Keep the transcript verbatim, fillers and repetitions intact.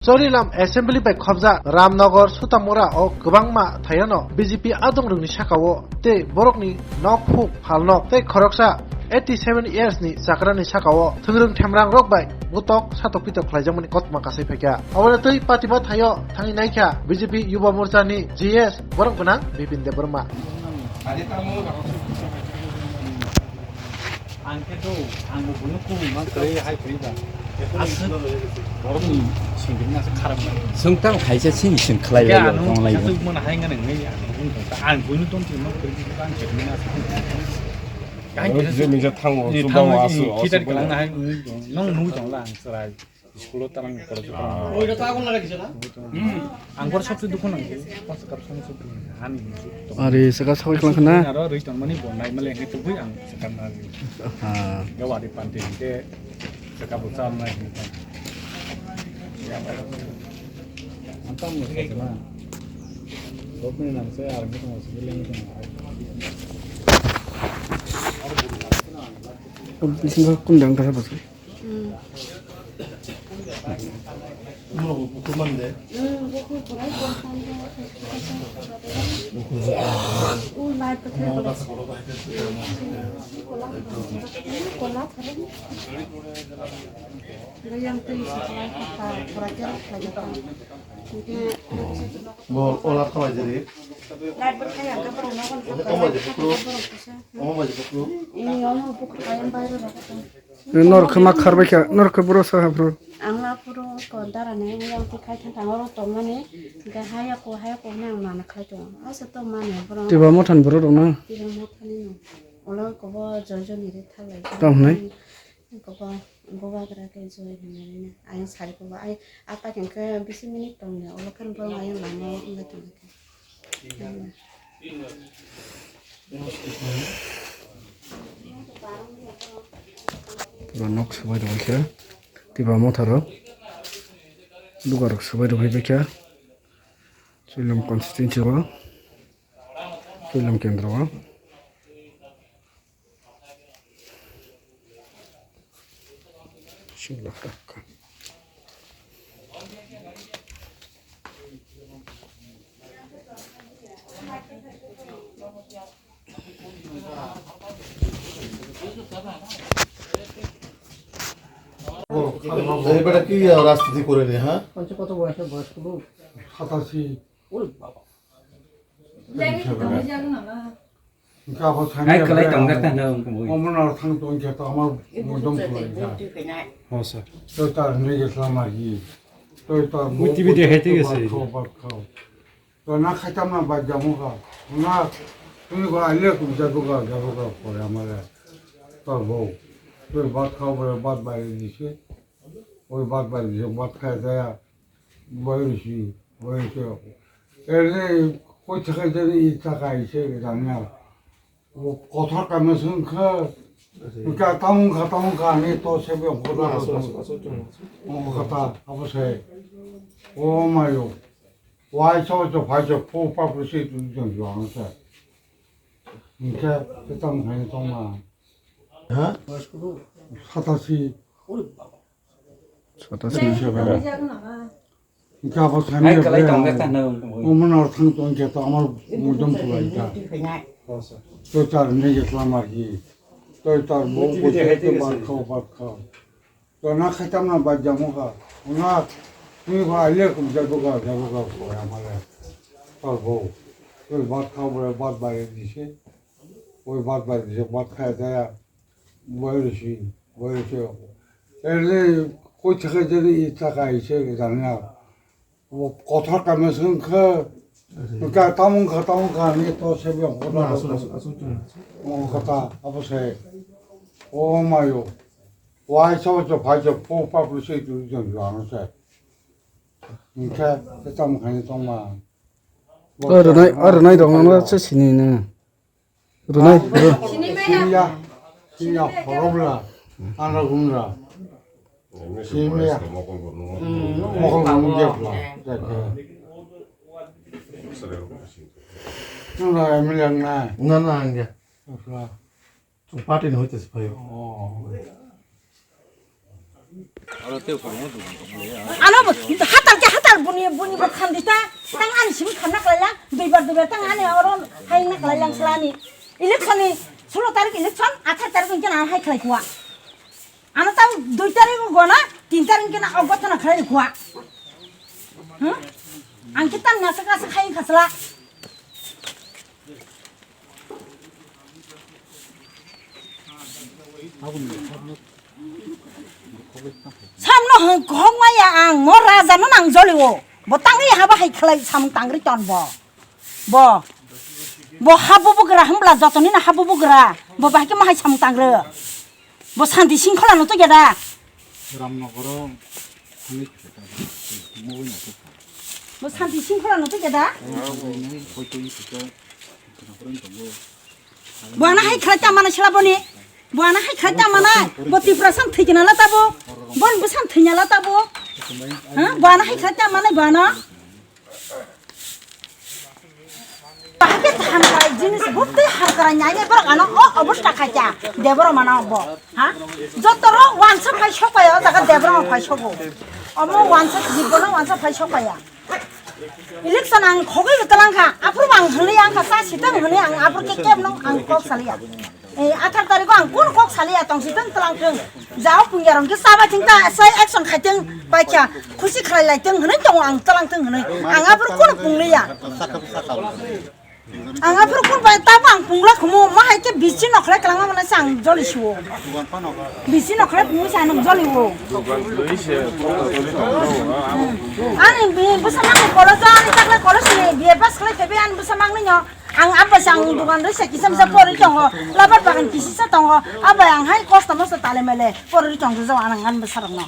Chorilam Assembly bai khobjak Ramnagar Sutamura o kwbangma thaiyano B J P adongrokni sakao tei borokni nok phuk phalnok tei khoroksa eighty seven years ni chakrani sakao thwngrwng themrang rok bai butok satok pitok khlaijakmani kothoma kasai phaikha. Aboni twi patima thaio thangwi naikha B J P Yuba Morcha ni G S borok gwnang Bipin Debbarma. Ang khe to, ang bo buino kubui ma kwrwi hai kwrwi ba. Aswk borokni singkirma se kharap ba. Swngtang khaisa sini sing khlai Khe bai ano tong lai. Aswk mano hai ngani ngani ang buino tong ta, ang buino tong ti ma kwrwi ba ang khe mano aswk. Ang khe je mija thango, je chuba thango, wa asu, je khitar asu. Kwlangna hai nung nung tong la ang chwrai. School o tarang koro se tarang. Oilo to agun lagai dise na? Ang koro sabse dukhu nang. Pas kar sang se dukhu nang. Ani hinsu. Ari saka sawi klang khana. Aro roi tong mani bo nai male he tubui ang saka na. Ha. Gawari pante ke saka bo cham nai. Antam mo saka na. Rokni nang se army tong se leng tong. Bisingo kun dang kasa bos. Bo ola khalai jeri. Omo bai jepukru. Omo bai jepukru. Nor khe ma kharbai kha, nor khe boro sa ha bro. Ang la phuru ko dara ne yang ti khai thang thang oro tong mani, ga haya ko, haya ko ne ang mana khai tong. Asa tong mani bro. Tiba mothan bro rok na. Tiba mothani no. Olo ko bo joi joni re thalai. Tong hnai. Ko bo, bo bagra ke joi hwnwi ne. Ai sari ko bo, ai apa khe bisi minute tong ne. Olo khan bro ai lama wngwi tong khe. Pura nok swbai rwbaikha, tiba motharo dugarok swbai rwbaikha, Chilom constituency o, Chilom kendro o. এই বেটা কি রাজনীতি করে রে, হ্যাঁ? আচ্ছা, কত বয়স, বয়স কত? সাতাশি। ওরে বাবা। Hwnkhe abo thani Hai, kwlai tongjak ta hwnwi. Omono thang tong khe to amar mudom khulai kha. Oh, sir. Tei tar hwnwi khe slamar hi. Tei tar Mui bo T V bo dekhai tei to gese. Bat khao, bat khao. To na khaitam na bat jamo kha. Na tini ko aile kum jabu kha, jabu kha kore amare. Tar bo. Tei bat khao bole bat bai dise. Oi bat bai dise, bat khai jaya. Boyusi, boyusi. Ere koi thaka jani i thaka ise janya. O kothor kama sung kha. Ka tamung kha, tamung kha, ani to se be kothor kha. O kata, abo se. O mayo. Wai so so phai so pho pa pho se tu jong jong sa. Hingkhe se tamung kha ni tong ma. Ha? Satasi. Sata sini siya ba. Hingke abo sani Hai, ya kalai ba. Tong khe ta no. Omo na thang tong khe to amar mudom khulai kha. Oh, sir. To tar ne je slamar hi. To tar bo Mui bo T V dekhai te te gese. Bat khao, bat khao. To na khaitam na bat jamo kha. Na tini ba aile kum jabu kha, jabu kha ko amare. Tar bo. To bat khao bo bat bai dise. Oi bat bai dise, bat khaya jaya. Boyusi, boyusi. Ere koi thaka jani i thaka ise janya. O kothor kama sung kha. Ka tamung kha, tamung kha ni to se be kothor. Asu, asu, asu, asu. O kata, abo se. O mayo. Wai so so phai so pho pa pho se tu jong jong se. Hingke se tamung kha ni tong ma. Oro nai, oro nai dong na se sini na. Rwnai, rw-, Siniya, siniya, horobra, anra gumra. Siniya. Mokol gumung jebla. Nuna M L A nai. Na, na, ang ya. Tung party ni hoite se phayo. Oh. Ano bo hatal ke hatal buni, buni bo khan dita. Tang ani simi khanna khlai lang, duibar duibar tang ani oro hai na khlai lang slani. Election ni sulo tarik election, athar tarik hingke na hai khlai kuwa. Ano tang dui tarik go na, tin tarik hingke na ogot na khlai kuwa. Hmm? Ang kitan na saka saka hai khasla. Samno hwn-, hokmaya ang, mo raja no nang jolio. Bo tangwi haba hai khlai samung tangri ton bo. Bo. Bo habu bugra hwnbla jotoni na habu bugra. Bo bahai khe mo hai samung tangri. Bo santi singkhola no to geda. Ramnogoro thangwi thwkha, mowai no thwkha. Bo santi singkhola no to geda. Ang sabai nai, hoi to i thwkha, thwkha phone tongo. Bo ano hai khlai ta mana sila boni. Bo ano hai khlai ta mana. Bo Tiprasa thwi kena la tabo. Bon bwsa thwi na la tabo. Ha? Bo ano hai khlai ta mana bo ano. Bahai khe hamkrai jinis bwtwi hamkrai nai nai borok ano o obostha khaikha. Deboro mano bo. Ha? Jotoro wansa phai sokpaya o jaga Deboro phai sogo. Omo wansa jibono wansa phai sokpaya. Election ang khogwi bo twlang kha, aphuru bo ang hwnwi ang kha, cha sitang hwnwi ang aphuru khe kebno ang kok saliya. Eh, athar tarikh o ang kun kok saliya, tong sitang twlang thung. Jao pungya rong khe chaba thung ta, sai action khai thung, bai kha, khusi khlai lai thung hwnwi tongo ang twlang thung hwnwi. Ang aphuru kun pungliya. Ang aphuru kun bai tabo ang pungla khumu, ma hai khe bisi nokhlai kwlangma mane se ang joli suo. Bisi nokhlai pungwi se ang joli o. Ani bi-, bwsa mangni college o, ani takla college ni B A pass khlai phaibai ani bwsa mangni no. Ang abai se ang dugan rwi se kisa misa porwi tongo, labar bagan kisisa tongo, abai ang hai kosto mosto tale mele porwi tong rijao ang ani bwsa rok no.